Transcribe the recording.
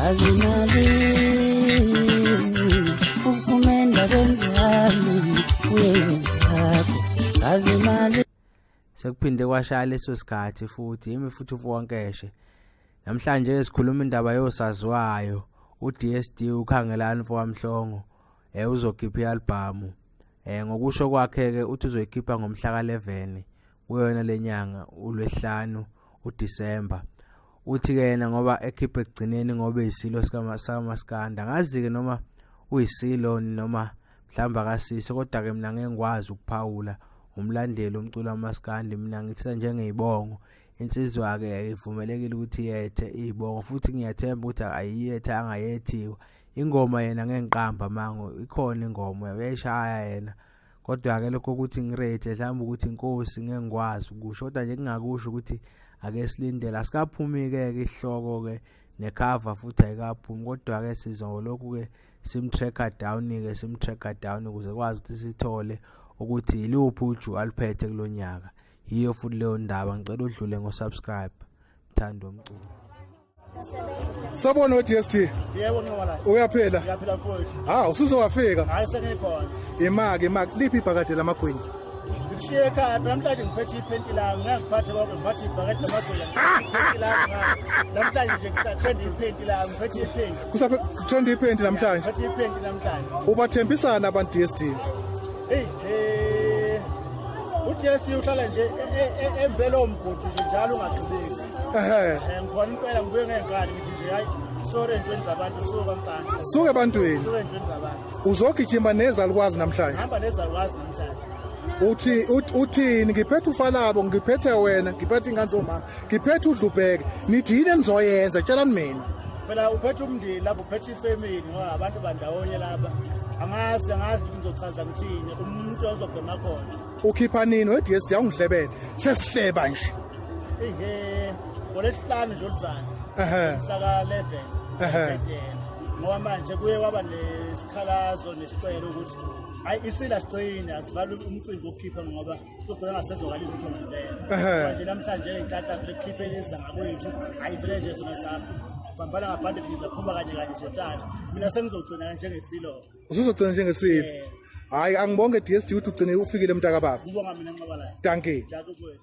Kazi malini ukuphuma endabeni zami uyenzakho kazi mali. Sekuphinde kwashaya leso sikhathi futhi yimi futhi uFonkeshe. Namhlanje sikhuluma indaba yosaziwayo uDSD uKhangelani Mfowamhlongo uzokhipha ialbum. Ngokusho kwakhe ke uthi uzoyikhipha ngomhla ka11 kuyona lenyanga uLwesihlanu uDisemba. Uthi ke yena ngoba ekhipha ekugcineni ngoba isilo sikaMaskanda, ngazi ke noma uyisilo noma mhlawumbe akasiso, kodwa ke mina ngeke ngikwazi ukuphawula. Umlandeli umculo wamaskandi mina ngithatha njengezibongo. Insizwa ke ivumelekile ukuthi yethe izibongo, futhi ngiyathemba ukuthi ayiyethe angayethiwa ingoma. Yena ngeke ngiqamba mango, ikhona ingoma uyayishaya yena, kodwa ke lokho ukuthi ngirate mhlawumbe ukuthi inkosi ngeke ngikwazi ukusho, kodwa nje kungakusho ukuthi ake silindele. Asikaphumi ke isihloko ke necover futhi ayikaphumi, kodwa ke sizolokhu ke simtracker down ke simtracker down ukuze kwazi ukuthi sithole ukuthi iluphi uju aluphethe kulonyaka. Yiyo futhi leyo ndaba. Ngicela udlule ngosubscribe, mthando womculo. Sabona we-DST. Yebo, Nxumalo. Uyaphila? Ngiyaphila, mfowethu. Ha, usuzowafika. Hayi, sengikhona. Imaki imaki liphi ibhakade lamagwinya? Ngikushiye ekhaya namhlanje, ngiphethe iphenti lami, ngeke ngiphathe konke, ngiphathe ibhakade lamagwinya. Iphenti lami namhlanje nje kusatrend iphenti lami, ngiphethe iphenti. Kusaphe trend iphenti namhlanje. Ngiphethe iphenti namhlanje. Ubathembisana abantu, DST? Hey, uDST uhlala nje embelo umgodi nje njalo ungagqibeki. Ngikhona impela, ngibuye ngenkani, ngithi nje hayi, sorry entweni zabantu, suka mfana. Suka ebantwini. Suka entweni zabantu. Uzogijima nezalukwazi namhlanje. Hamba nezalukwazi namhlanje. Uthi uthini? Ngiphethe ufalabo, ngiphethe wena, ngiphethe ingane zomama, ngiphethe udlubheke. Nithi yini enizoyenza? Tshelani mina. Phela uphethe umndeni lapho, uphethe ifamily, ngoba abantu bandawonye lapha. Angazi ukuthi ngizochaza ngithini umuntu ozogema khona. Ukhipha nini we-DST? Awungihlebele. Sesihleba nje. Ehe, ngolesihlanu nje oluzayo. Mhla ka-11. Ngoba manje kuye kwaba nesikhalazo nesicelo ukuthi hayi, isila sigcine asivale umcimbi wokukhipha ngoba kugcina ngasezwakala lutho ngempela. Manje namhlanje inhlanhla vele kukhiphe leza ngakwethu, hayi vele nje sona sapho bambana ngabhande ngizaphuma kanye kanye sothathu. Mina sengizogcina njengesilo. Usuzogcina njengesilo. Hayi, angibonge DST ukuthi ugcine ufikile, mntaka baba. Kubonga mina, Nxabalala. Dankie. Dankie kwethu.